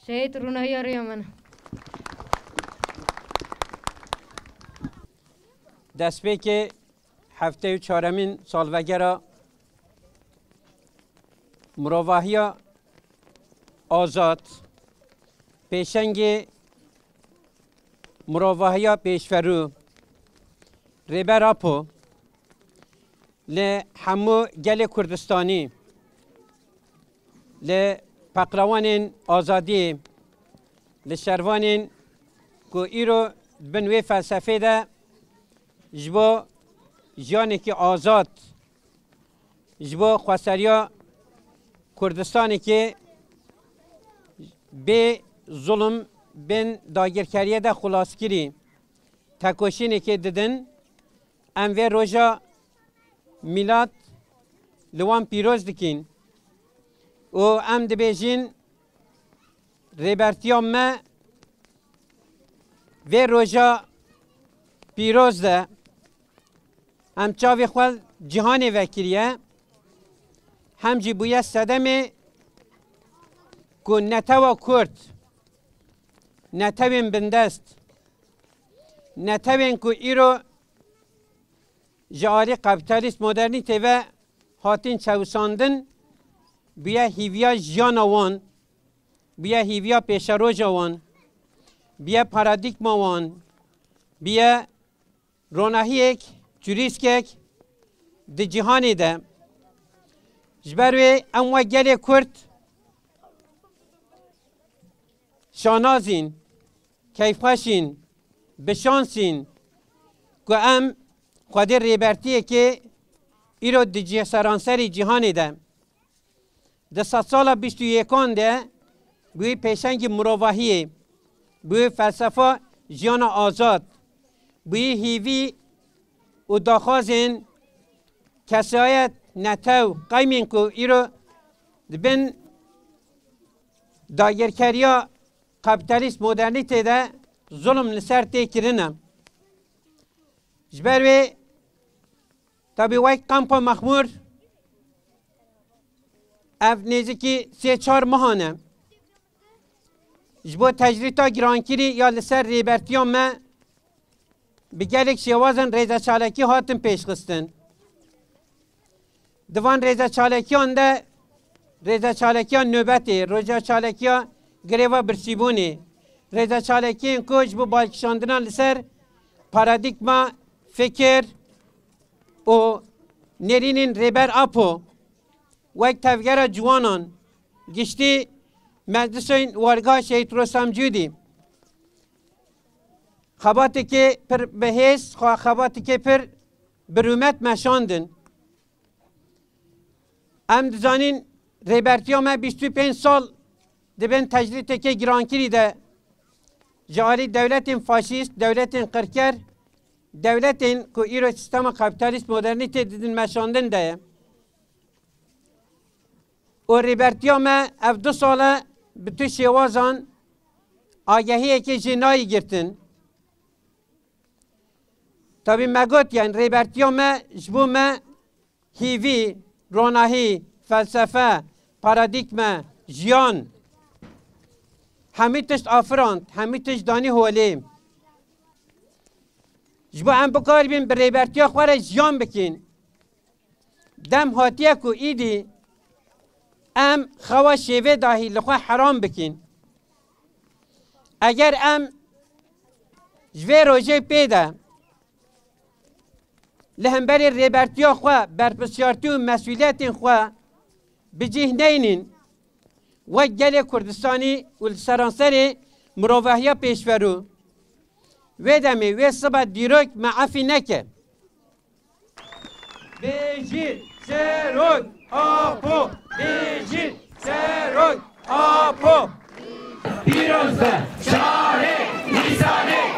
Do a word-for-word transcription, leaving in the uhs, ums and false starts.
Te yê tu rûnahiya rêya min. Destpêkê heftê û çaremîn salvegera mirovahiya azad, pêşengê mirovahiya pêşverû, Rêber Apo, li hemû gelê Kurdistanî, li peqlewanên azadiyê, li şervanên ku îro di bin wê felsefê de ji bo jiyanekî azad, ji bo xweseriya Kurdistanekê bê zulm, bên dagirkeriyê de xulaskirî, tekoşînekê didin. Em vê roja mîlat li wan pîroz dikîn û em dibêjin, rêbertiya me vê roja pîroz de em çavê xwe cîhanê vekiriye, hem jî bûye sedemê ku netewa Kurd, netewên bindest, netewên ku îro ji alî kapîtalîst modernîtê ve hatin çewisandin, bûye hîviya jiyana wan, bûye hîviya pêşeroja wan, bûye paradîgma wan, bûye ronahiyek, çûrîskek di cîhanê de. Ji ber wê em wek gelê Kurd şanazîn, keyfxweşîn, bi şansîn ku em xwedê rêbertiyekê îro di cih-, seranserî cîhanê de, di sedsala bîst û yekan de bûyî pêşengî mirovahiyê, bûyî felsefa jiyana azad, bûyî hîvî û daxwazên kesayet, netew, qewmên ku îro di bin dagirkeriya kapîtalîst modernîtê de zulm li ser tê kirine. Ji ber wê, tabî wek Kampa Mexmûr, ev nêzîkî sê çar mehan e. Ji bo tecrîta girankirî ya li ser rêbertiya me bi gelek şêwazên rêzeçalekî hatin pêşxistin. Di van rêzeçalekiyan de rêzeçalekiya nobetê, rêzeçalekiya greva birsîbûnê, rêzeçalekiyên ku ji bo balkişandina li ser paradîgma, fikir û nêrînên Rêber Apo wek tevgera ciwanan, giştî meclisên warga Şehîd Rostam Cûdî, xebateke pir bi hêz, xwe xebateke pir bi rûmet meşandin. Em dizanîn rêbertiya me bîst û pênc sal di bin tecrîteke girankirî de ji alî dewletên faşîst, dewletên qirker, dewletên ku îro sîstema kapîtalîst modernîtê didin meşandin de ye. Û rêbertiya me ev du sal e bi tu şêwazan agehiyekê jê nayê girtin. Tabî me got, yani rêbertiya me ji bo me hîvî, ronahî, felsefe, paradîgme, jiyan, hemî tişt afirand, hemî tişt danî holê. Ji bo em bikaribin bi rêbertiya xwe re jiyan bikin. Dem hatiye ku îdî em xewa şêvê dahî li xwe heram bikin. Eger em ji vê rojê pê de li hemberî rêbertiya xwe, berpirsiyartî û mesûliyetên xwe bi cih neynin, wek gelê Kurdistanî û li seranserê mirovahiya pêşverû, wê demê, wê sibe dîrok me efî neke. Bêjin Serok Apo! Bêjin Serok Apo! Pîroz be çarê Nîsanê!